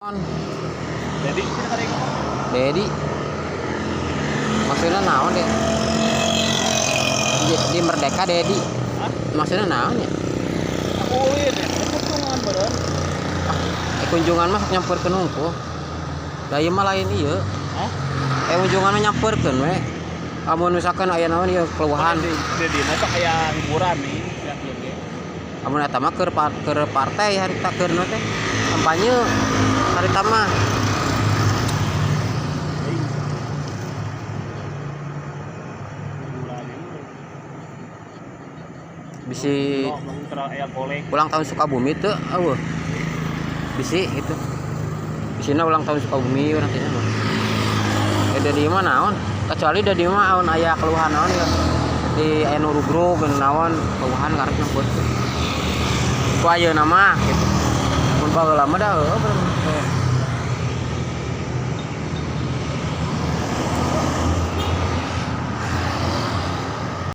Dedi sini kali ngomong. Dedi. Maksudnya naon deh? Di Merdeka Dedi. Hah? Maksudnya naon ya? Aku ulin ya. Kunjungan beureun. Kunjungan mah sok nyamperkeun hungkul. Da ieu mah lain ieu. Hah? Kunjungan mah nyamperkeun we. Amun misalkan aya naon ieu keluhan. Dedi mah sok aya hiburan nih ya ieu ge. Amun eta mah keur keur partai harita keur nu teh. Kampanye harita mah. Bisi ulang tahun Sukabumi teu eueuh. Bisi gitu. Bisina ulang tahun Sukabumi urang teh mah. Dedi mah naon? Kecuali Dedi mah aun aya keluhan naon ya. Di aya nu rugrug naon keluhan karep nyebut. Ku ayeuna mah gitu. Mun baheula mah da heueuh.